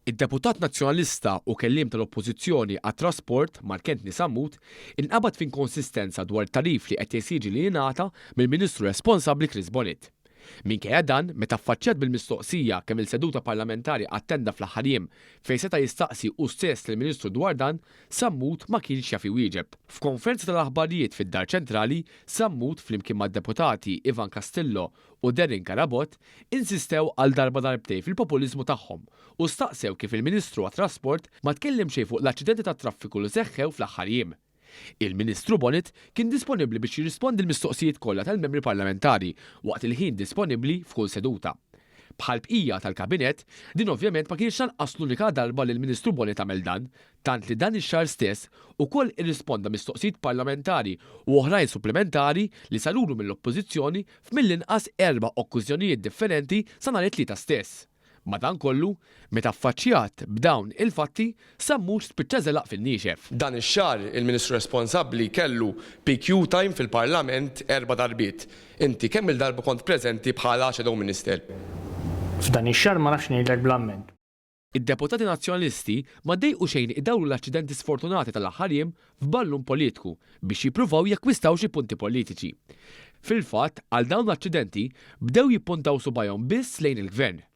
Id-deputat Nazzjonalista u kelliem tal-Oppożizzjoni għat-Trasport, Mark Anthony Sammut, inqabad f'inkonsistenza dwar it-tagħrif li qed jesiġi li jingħata mill-Ministru responsabbli Chris Bonett. Minkejja dan, meta affaċċjat bil-mistoqsija kemm-il seduta parlamentari attenda fl-aħħar jiem fejn seta' jistaqsi hu stess lill-Ministru dwar dan, Sammut ma kienx jaf iwieġeb. F'konferenza tal-aħbarijiet fid-Dar Ċentrali, Sammut flimkien mad-deputati Ivan Castillo u Darren Carabott insistew għal darba darbtejn fil-populiżmu tagħhom u staqsew kif il-Ministru għat-Trasport ma tkellem xejn fuq l-aċċidenti tat-traffiku li seħħew fl-aħħar jiem. Il-Ministru Bonett kien disponibbli biex jirrispondi l-mistoqsijiet kollha tal-membri parlamentari waqt il-ħin disponibbli f'kull seduta. Bħall-bqija tal-Kabinett, din ovvjament ma kienx lanqas l-unika darba li l-Ministru Bonett għamel dan, tant li dan ix-xahar stess ukoll irrisponda mistoqsijiet parlamentari u oħrajn supplimentari li sarulu mill-Oppożizzjoni f'mill-inqas erba' okkużjonijiet differenti sa nhar it-Tlieta stess. Madankollu, meta affaċċjat b'dawn il-fatti, Sammut spiċċa żelaq fin-niexef. Dan ix-xahar il-Ministru responsabbli kellu PQ time fil-Parlament erba' darbiet. Inti kemm-il darba kont preżenti bħala Shadow Minister? F'dan ix-xahar ma nafx ngħidlek bl-amment. Id-deputati Nazzjonalisti ma ddejqu xejn idawru l-aċċidenti sfortunati tal-aħħar jiem f'ballun politku biex jippruvaw jakkwistaw xi punti politiċi. Fil-fatt, għal dawn l-aċċidenti bdew jippuntaw subgħajhom biss lejn il-Gvern.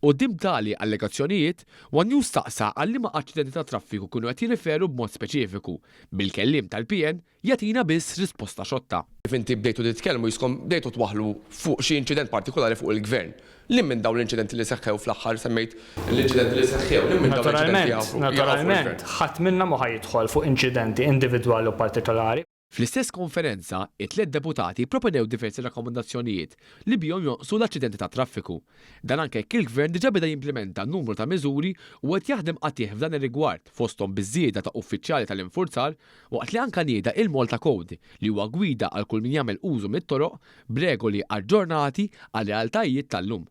Quddiem tali allegazzjonijiet, one News staqsa għal liema aċċidenti tat-traffiku kienu qed jirriferu b'mod speċifiku, bil-kelliem tal-PN jagħtina biss risposta xotta. Kif inti bdejtu titkellmu jiskom bdejtu twaħħlu fuq xi inċident partikolari fuq il-Gvern. Liem minn dawn l-inċidenti li seħħew fl-aħħar semmejt l-inċidenti li seħħew, liem minn dawn l-inċidenti jaqgħu fuq il-Gvern? Naturalment, ħadd minna mhu ħa jidħol fuq inċidenti individwali u partikolari. Fl-istess konferenza, it-tliet deputati pproponew diversi rakkomandazzjonijiet li bihom jonqsu l-aċċidenti tat-traffiku. Dan anke jekk il-Gvern diġà beda jimplimenta numru ta' miżuri u qed jaħdem qatigħ f'dan ir-rigward fosthom biż-żieda ta' uffiċjali tal-infurzar waqt li anke nieda il-Malta Code li huwa gwida għal kull min jagħmel użu mit-toroq b'regoli aġġornati għar-realtajiet tal-lum.